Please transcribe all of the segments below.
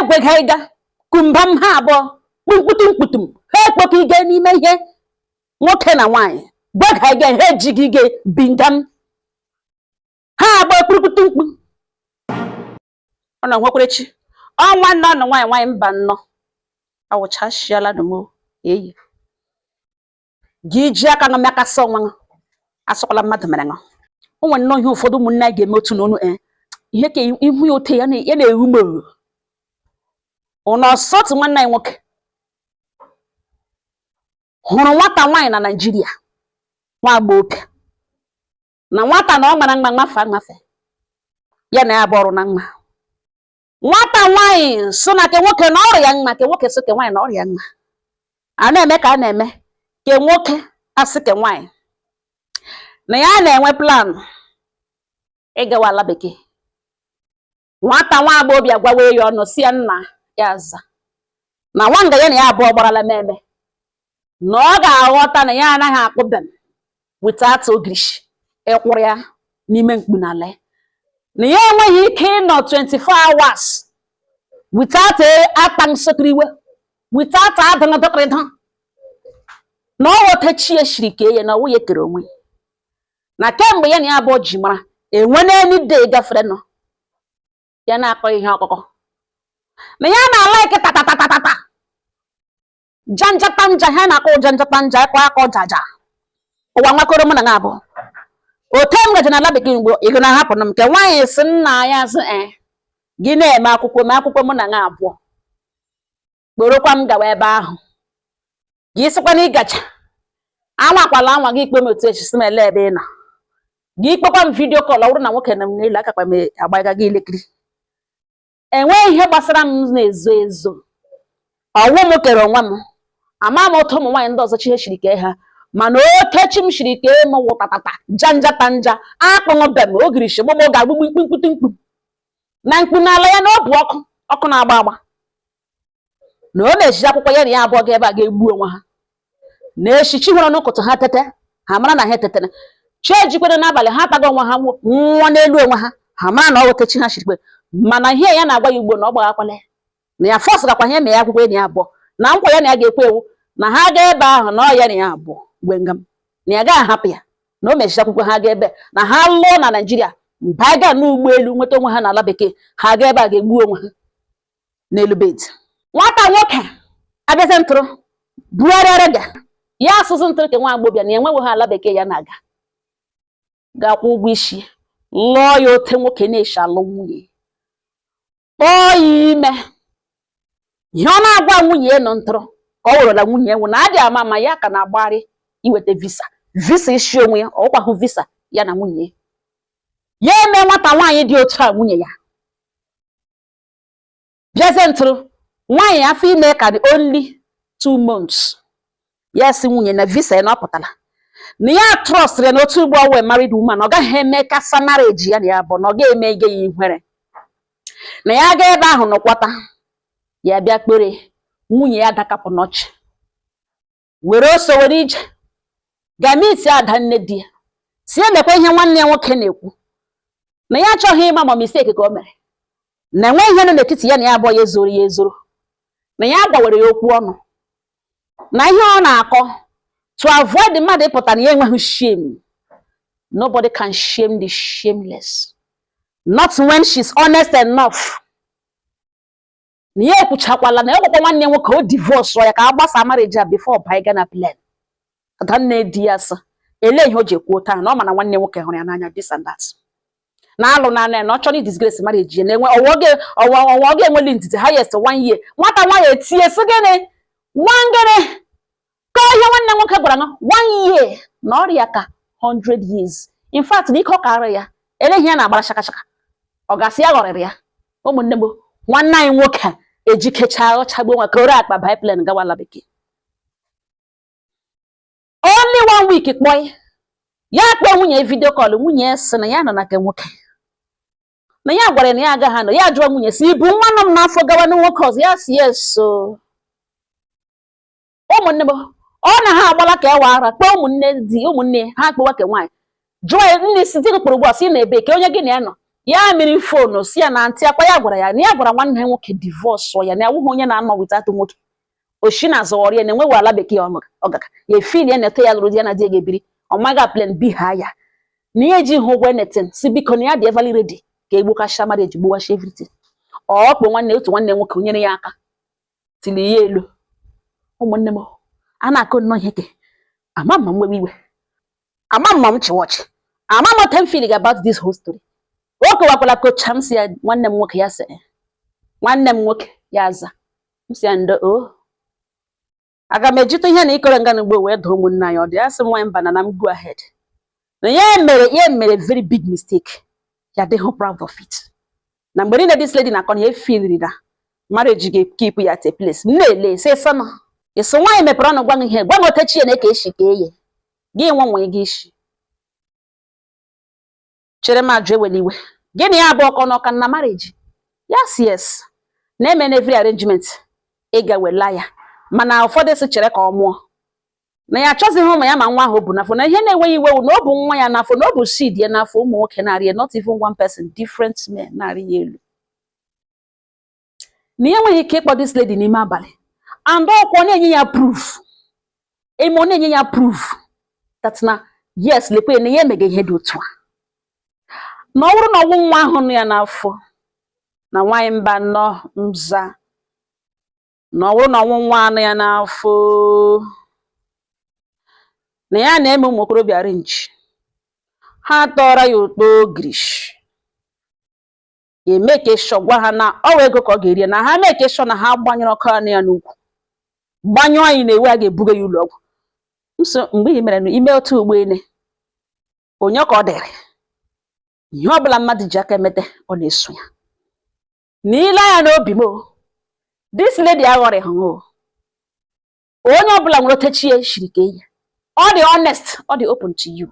Egwega ịga kumbam, ha abụọ kpumkputum kputum, ha ekpokọ ige n'ime ihe nwoke na nwaanyị gwega ige, ha ejighị ige bingam, ha abụọ kpurukputu mkpu. Ọ na nwekwerechi ọnwa nnọọ nọ nwaanyị nwaanyị mba nnọọ awụchasịala nụ m eyi gị ji aka ṅụ mekasị onwe ṅụ, asụkwala mmadụ mere ṅụ. O nwere nnọọ ihe ụfọdụ ụmụnne anyị ga-eme otu na onu ihe ka ihu ya ote ya ya na-ewu m owu. Ụnọ ọsọtụ nwanne anyị nwoke hụrụ nwata nwaanyị na Naịjirịa, nwa agbọghọbịa na nwata na ọ mara mma nmafe amafe ya na ya bụ ọrụ na mma. Nwata nwaanyị so na ke nwoke na ọrụ ya mma, ke nwoke so ke nwaanyị na ọrụ ya mma. A na-eme ka a na-eme, ke nwoke asị ke nwaanyị na ya na-enwe plan ịgawa ala bekee. Nwata nwa agbọghọbịa gwawa ya ọnụ si ya nna ya aza na nwanga ya na ya abụọ gbarala mmemme na ọ ga-aghọta na ya anaghị akpụ bem without ogirishi ịkwụrụ ya n'ime mkpu n'ala ya, na ya enweghị ike ịnọ 24 hours without ata nsọkiriwe, without adịghị na ọ ghọta chi ya shiri kee ya na ọwụ ya kere onwe ya, na kemgbe ya na ya abụọ ji mara enwe n'elu day gafere nọ ya na-akọ ihe ọkụkọ na ya na-alaiki tatatatata janjatanja, ha na-akọ janjatanja akọ akọ jaja ụwa nwakọrọ mụ na ya abụọ ote m gaje n'ala bekee mgbe ị na-ahapụ m. Nke nwaanyị sị nna ya sị ee, gị na-eme akwụkwọ mee akwụkwọ mụ na ya abụọ kporokwa m gawa ebe ahụ, gị sịkwa na ịgacha anwakwala anwa gị ikpe m otu echi sị m ele ebe ị nọ, gị kpọkwa m video call. Ọ bụrụ na nwoke nọ m n'elu akakwa m agbaga gị elekiri. Enweghị ihe gbasara m na-ezo ezo, ọwụ m kere onwe m. Ama m otu ụmụ nwaanyị ndị ọzọ chi ha shiri kee ha, mana oke chi m shiri kee m wụ tatata janja tanja akpụṅụ bem ogirishi gbogbo ga-agbugbu mkpu mkpu na mkpu n'ala ya na ọ bụ ọkụ ọkụ na-agba agba na ọ na-eji akwụkwọ ya na ya abụọ ga ebe a ga-egbu onwe ha na echi chi hụrụ n'ụtụtụ ha tete, ha mara na ha etetene. Chi ejikwere n'abalị ha taga onwe ha nwụọ n'elu onwe ha, ha mara na ọ weta chi ha shirikwe. Mana ihe ya na-agwa ya ugbo na ọ gbaghakwala ya na ya force gakwa ihe ma ya akwụkwọ enyi ya abụọ na nkwa ya na ya ga-ekwe ewu na ha gaa ebe ahụ na ọ ya na ya abụọ gwengam na ya gaghị ahapụ ya na o mechiri akwụkwọ ha gaa ebe na ha lụọ na Naịjirịa mgbe a gaa n'ụgbọelu nweta onwe ha n'ala bekee, ha gaa ebe a ga-egbu onwe ha n'elu bed. Nwata nwoke abịazi ntụrụ bugharịara ga ya asụsụ ntụrụ ke nwa agbọbịa na enweghị ha ala bekee ya na-aga ga-akwụ ụgwọ isi lụọ ya ote nwoke na-eshi alụ nwunye, kpọọ ya ime. Ihe ọ na-agwa nwunye ya nọ ntụrụ ka ọ werela nwunye ya nwụ na adị ama ama ya ka na-agbagharị iweta visa, visa isi onwe ya, ọkwahụ visa ya na nwunye ya eme. Nwata nwaanyị dị otu a nwunye ya bịazie ntụrụ nwaanyị afọ ime ka dị only 2 months, ya sị nwunye na visa ya na ọ pụtara na ya trust ya na otu ugbo wee married woman, ọ gaghị eme kasa marriage ya na ya bụ na ọ ga-eme ige ya ihere na ya gaa ebe ahụ nọkwata ya bịa kpere nwunye ya dakapụ n'ọchị were ose were ije ga meet ada nne di ya si emekwa ihe nwanne ya nwoke na-ekwu na ya achọghị ịma ma mistake ka o mere na enweghị ihe nọ n'etiti ya na ya abụọ ya ezoro ya ezoro, na ya gwawere ya okwu ọnụ na ihe ọ na-akọ to avoid mmadụ ịpụta na ya enweghị shame. Nobody can shame the shameless, not when she's honest enough. Na ya ekwuchakwala na ya gwakwa nwanne ya nwoke o divorce ya ka a gbasa marriage a before baiga na plane. Adanne di ya sị ele ihe o ji ekwuo taa na ọ ma na nwanne nwoke hụrụ ya n'anya, this and that, na alụ na na ọ chọrọ disgrace marriage ya na-enwe ọwa ọwa ọ ga-enweli ndidi highest one year. Nwata nwaanyị etinye sị gịnị one gịnị ka ihe nwanne nwoke gwara ya one year na ọrịa ka 100 years, in fact na ike ọ kara ya ele ihe ya na-agbara shakashaka ọ ga-asị ya ghọrịrị ya. Ụmụnne m, nwanne anyị nwoke a ejikecha ọchagbuo nwa ka ore akpa biplane gawa ala bekee. Only one week kpọọ ya, kpọọ nwunye video call. Nwunye ya sị na ya nọ na nke nwoke, na ya gwara ya na ya agaghị anọ. Ya jụọ nwunye si ibu nwa nọ m n'afọ gawa na nwoke ọzọ, ya si yes. O ụmụnne m, ọ na ha agbala ka ewa ara kpọọ ụmụnne di ụmụnne ha kpọwa ke nwaanyị jụọ ya nne si di gị kpọrọ ugbu a si na ebe ke onye gị na ya nọ. Ya mmiri phone si ya na ntị akwa ya gwara ya na ya gwara nwanne ya nwoke divorce ya, na awụghị onye na-anọ without nwoke oshi na azọghọrọ ya na enweghị ala bekee ọgaga ya efili ya na-eto ya lụrụ di ya na di ya ga-ebiri. Ọ maghị plan B ha ya na ihe eji hụ ụgwọ anything, si biko na ya dị everly ready ka egbukasha marriage, gbuwashi everything. Ọ kpọ nwanne, otu nwanne nwoke nyere ya aka tili ya elu. Ụmụnne m, a na-akụ nnọọ ihe ke ama ma m nwewe iwe, ama ma m chịwa ọchị, ama m what I'm feeling about this whole story. O kowakwala kocha m si ya nwanne m nwoke, ya sị nwanne m nwoke ya aza m si ya ndo o aga m ejite ihe na ikore nga n'ugbo wee doo ụmụnne anyị ọdụ. Ya sị m nwaanyị mba na m go ahead, na ya mere very big mistake, ya adịghị proud of it, na mgbe niile this lady na-akọ na ya efeeliri na marriage ga-keep ya at a place. M na-ele sị sọnọ isi nwaanyị mepere ọnụ gwa m ihe, gwa m otechi ya na eke esi kee ya gị nwe nwe gị isi chere m ajụ ewela iwe gịnị ya bụ ọkọ n'ọka na marriage. Yes, na-eme na every arrangement ịga wela ya, mana ụfọdụ si chere ka ọ mụọ, na ya achọzighị ụmụ ya, ma nwa ahụ o bu n'afọ, na ihe na-enweghị iwe wụ na ọ bụ nwa ya n'afọ, na ọ bụ seed ya n'afọ. Ụmụ nwoke na-arị ya, not even one person, different men na-arị ya elu, na ya enweghị ike ịkpọ this lady n'ime abalị and ọkwa ọ na-enye ya proof ime, ọ na-enye ya proof that na yes, lekwe na ya emega ihe dị otu a, na ọ bụrụ na ọnwụ nwa ahụ nọ ya n'afọ na nwaanyị mba nọ nza, na ọ bụrụ na ọnwụ nwa anọ ya n'afọ, na ya na-eme ụmụ okorobịa arrange ha tọrọ ya ụtọ ogirish, eme ka sure gwa ha na ọ wụ ego ka ọ ga-eri, na ha mee ka sure na ha gbanyụrụ ọkụ anụ ya n'ukwu, gbanyụọ anyị na-ewe a ga-ebuga ya ụlọ ọgwụ nso. Mgbe ị mere ime otu ụgbọelu onye ka ọ dịrị ihe ọbụla mmadụ ji aka emete, ọ na-eso ya n'ile anya n'obi m o. This lady aghọrịghị o, onye ọbụla nwere otechi ya shiri ka ya ọ dị honest, ọ dị open to you.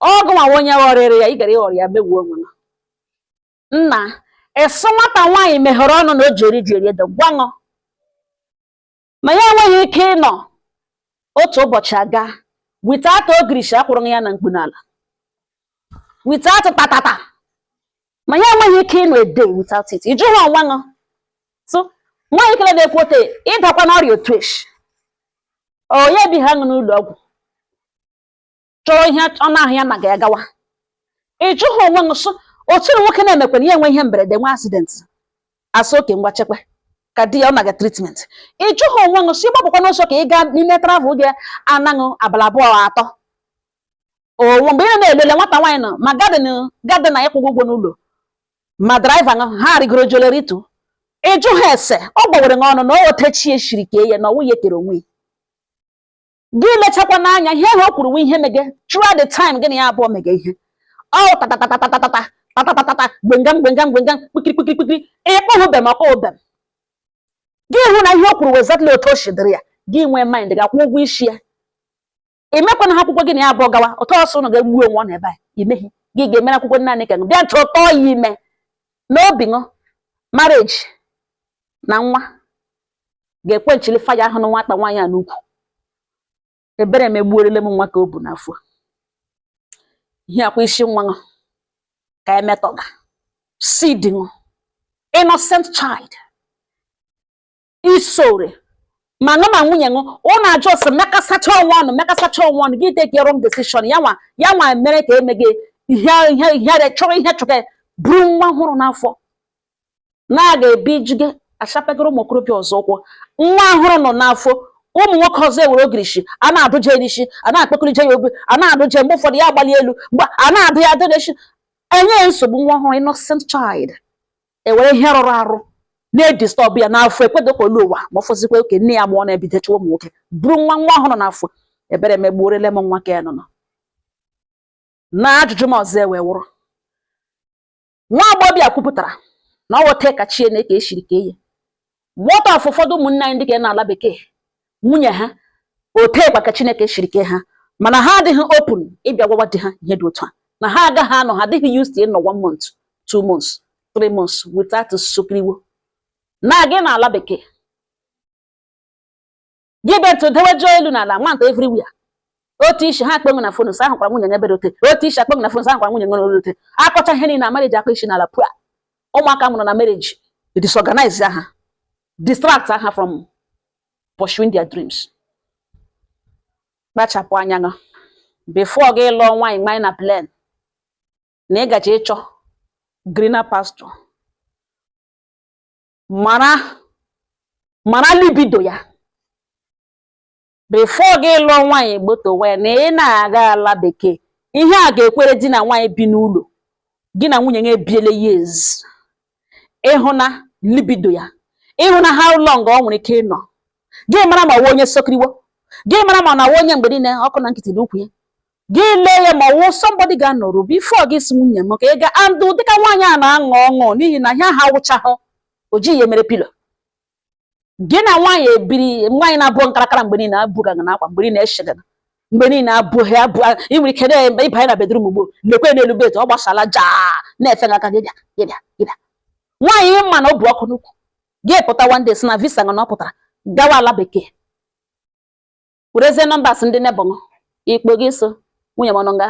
Ọ gụnwa onye ghọrịrị ya, ị gara ịghọrọ ya megbuo onwe ya. Nna ịsụ nwata nwaanyị meghere ọnụ na o ji eri ji eri ede gwaṅụ ma ya enweghị ike ịnọ otu ụbọchị aga without ogirishi akwụrụ ya na mkpu n'ala, without tatata, ma ya enweghị ike ịnọ a day without it. Ị jụghị onwe ṅụ so nwaanyị kele na-ekwu ote ịdakwa n'ọrịa otu eshi onye bi ha ṅụ n'ụlọ ọgwụ chọrọ ihe ọnụ ahụ ya na ya gawa. Ị jụghị onwe ṅụ so otu na nwoke na-emekwa na ya enwe ihe mberede, nwe accident, asị oke ngwa chekwa ka di ya ọ naga treatment. Ị jụghị onwe ṅụ si gbapụkwa n'ụzọ ka ị gaa n'ime travel gị anaṅụ abalị abụọ atọ onwe mgbe ị na-elele nwata nwaanyị nọ ma garden garden na ịkwụgwọ ụgwọ n'ụlọ ma driver ṅụ ha rigoro joleritu. Ịjụ ha ese ọ gbawere gị ọnụ na o wetachie shiri ka ya na ọwụ ya kere onwe ya. Gị lechakwa n'anya ihe ahụ o kwuru wụ ihe mege throughout the time gị na ya abụọ mege ihe ọ tatatatatata tatatatata gbengam gbengam gbengam kpikiri kpikiri kpikiri ịkpọhụbem ọkpọhụbem. Gị hụ na ihe o kwuru wụ exactly otu o si dịrị ya, gị nwee mind ga-akwụ ụgwọ isi ya, emekwana ha akwụkwọ gị na ya abụọ gawa ụtọ ọsọ ụnụ ga-egbu onwe ọ na ebe a imeghi gị ga-emere akwụkwọ naanị ka bịa ntụ tọọ ya ime n'obi ṅụ. Marriage na nwa ga-ekwe nchili faya ahụ na nwata nwaanyị a n'ukwu. Ebere m egbuorele m nwa ka o bu n'afọ ihe akwa isi nwa ṅụ ka emetọga seed ṅụ, innocent child isore ma ṅụ ma nwunye ṅụ ụnụ ajụ sị mekasacha onwe ọnụ, mekasacha onwe ọnụ, gị take wrong decision. Ya nwa ya nwa mere ka emege ihe ihe ihe chọrọ ihe chọrọ buru nwa ọhụrụ n'afọ na a ga-ebi jige achapegoro ụmụ okorobịa ọzọ ụkwụ. Nwa ọhụrụ nọ n'afọ, ụmụ nwoke ọzọ ewere ogirishi a na-adụje n'isi, a na-akpọkọrịje ya obi, a na-adụje. Mgbe ụfọdụ ya agbali elu, mgbe a na-adụ ya adụ n'isi, enye ya nsogbu. Nwa ọhụrụ, innocent child, ewere ihe rụrụ arụ na-edisturb ya n'afọ, ekwedo ka olu ụwa ma ọ fọzikwa oke nne ya mụọ na-ebido chụwa ụmụ nwoke buru nwa nwa ọhụrụ n'afọ. Ebere megbuorele m nwa ka ya nọ na ajụjụ m ọzọ ewe wụrụ nwa agbọghọbịa kwupụtara na ọ weta ka chie na ka eshiri ka eye what of ụfọdụ ụmụnne anyị ndị ka n'ala bekee, nwunye ha otekwa ka Chineke shiri kee ha, mana ha adịghị open ịbịa gwawa di ha ihe dị otu a, na ha agaghị anọ, ha adịghị used to ịnọ one month, 2 months, 3 months without sokiriwo na gị n'ala bekee gị bịa ntụ dewejuo elu n'ala nwanta everywhere. Otu isi ha akpọnwụ na phone, sị ahụkwara nwunye ya bere ote. Otu isi akpọnwụ na phone, sị ahụkwara nwunye nwere ote. Akọcha ihe niile na marriage, akọ isi n'ala pụa. Ụmụaka mụrụ na marriage disorganize ha, distract ha from pursuing their dreams. Kpachapụ anya gị before gị lụọ nwaanyị. Nwaanyị na plan na ị gaje ịchọ greener pasture, mara mara libido ya before gị lụọ nwaanyị. Gbotowe na ị na-aga ala bekee, ihe a ga-ekwere di na nwaanyị bi n'ụlọ, gị na nwunye ya ebiele years, ịhụ na libido ya, ịhụ na how long ọ nwere ike ịnọ. Gị mara ma ọ wụ onye sokiriwo, gị mara ma ọ na-awụ onye mgbe niile ọkụ na nkịtị n'ukwu ya. Gị lee ya ma ọ wụ somebody ga-anọrụ before gị si nwunye m ka ị ga andụ dịka nwaanyị a na-aṅụ ọṅụ, n'ihi na ihe ahụ awụchahụ o jighị ya mere pillow. Gị na nwaanyị ebiri, nwaanyị na-abụọ nkarakara mgbe niile, abụgaghị na akwa mgbe niile, eshegana mgbe niile, abụghị abụ. Ị nwere ike na ịbanye na bedroom ugbo, lekwe n'elu bed, ọ gbasala jaa na-efe gị aka, gị bịa, gị bịa, gị bịa. Nwaanyị ma na ọ bụ ọkụ n'ukwu gị pụta one day, si na visa gị na ọ pụtara gawa ala bekee, werezie numbers ndị neighbour ikpo gị, so nwunye m ọ nọ nga,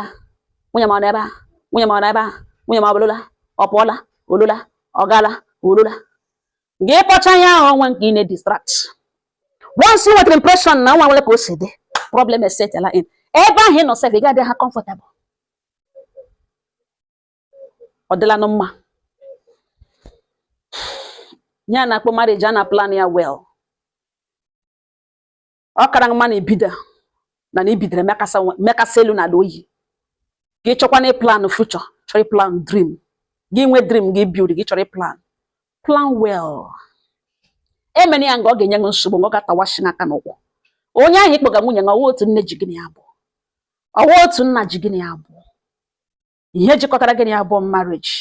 nwunye m ọ nọ ebe a, nwunye m ọ nọ ebe a, nwunye m ọ bụlụla, ọ pụọla, olola, ọ gala, olola. Gị kpọcha ya ahụ onwe nke ị na-distract. Once you nwetara impression na nwa nwere ka o si dị, problem esetela in ebe ahụ ị nọ sef, ị ga-adị ha comfortable. Ọ dịlanụ mma. Ya na-akpọ marriage, a na plan ya well. Ọ kara mma na ibido na ibidoro mekasa mekasa elu n'ala oyi. Gị chọkwa na plan future, chọrọ plan dream gị, nwee dream gị build, gị chọrọ plan, plan well. Emena ya nga ọ ga-enye gị nsogbu, nga ọ ga-atawashi n'aka n'ụkwụ. Onye ahụ ịkpọga nwunye gị, ọwụ otu nne ji gịnị ya abụọ, ọwụ otu nna ji gịnị ya abụọ, ihe jikọtara gịnị ya abụọ marriage.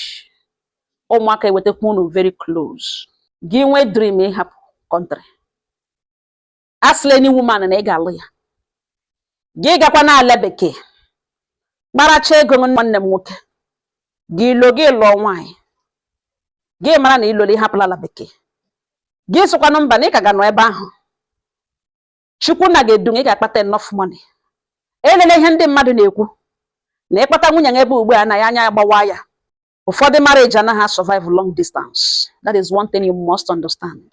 Ụmụaka ewetakwa unu very close. Gị nwee dream ịhapụ country, asịla any woman na ị ga-alụ ya. Gị gakwa n'ala bekee, kparacha ego. Nwanne m nwoke, gị lo gị lụọ nwaanyị, gị mara na ịlụla, ịhapụla ala bekee, gị sịkwanụ mba na ị ka ga nọ ebe ahụ. Chukwu na ga-edu ị ga-akpata enough money. Elele ihe ndị mmadụ na-ekwu na ịkpata nwunye ya ebe ugbu a na ya anya agbawa ya. Ụfọdụ marriage anaghị survive long distance. That is one thing you must understand.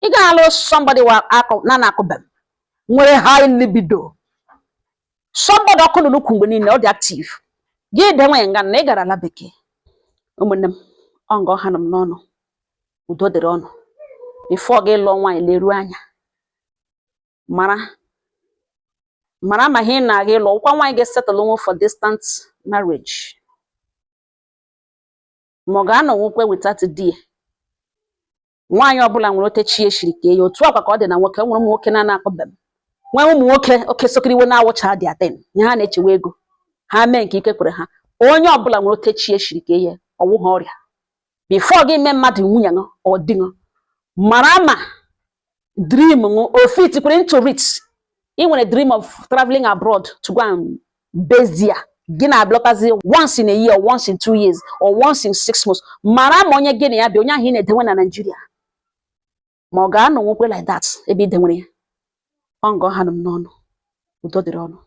Ị ga-alụ somebody wa akụ na na-akụbe m nwere high libido, somebody ọkụ nọ n'ukwu mgbe niile, ọ dị active. Gị denwe nga na ị gara ala bekee. Ụmụnne m, ọ nga ọha nọ m n'ọnụ. Udo dịrị ọnụ. Before gị lụọ nwaanyị, leruo anya, mara mara ma ihe ị na-aga ịlụ ụkwa nwaanyị ga-esettle nwe for distant marriage, ma ọ ga-anọ nwukwe without di ya. Nwaanyị ọbụla nwere ote chi eshiri kee ya. Otu akwa ka ọ dị na nwoke. Nwere ụmụ nwoke na na-akụbe m, nwee ụmụ nwoke oke sokiriwe na-awụcha dị aten ihe ha na-echewe ego ha mee nke ike kwere ha. Onye ọbụla nwere ote chi eshiri kee ya, ọwụ ha ọrịa. Before gị mee mmadụ nwunye gị, ọ dị gị mara ma dream ṅụ o fit kwere into it. Ị nwere dream of traveling abroad to go and base there, gị na-abịọtazi once in a year or once in 2 years or once in 6 months. Mara ma onye gị na ya bịa, onye ahụ ị na-edenwe na Nigeria, ma ọ ga-anọ nwekwe like that ebe ị denwere ya. Ọ nga ọha nọ m n'ọnụ. Udo dịrị ọnụ.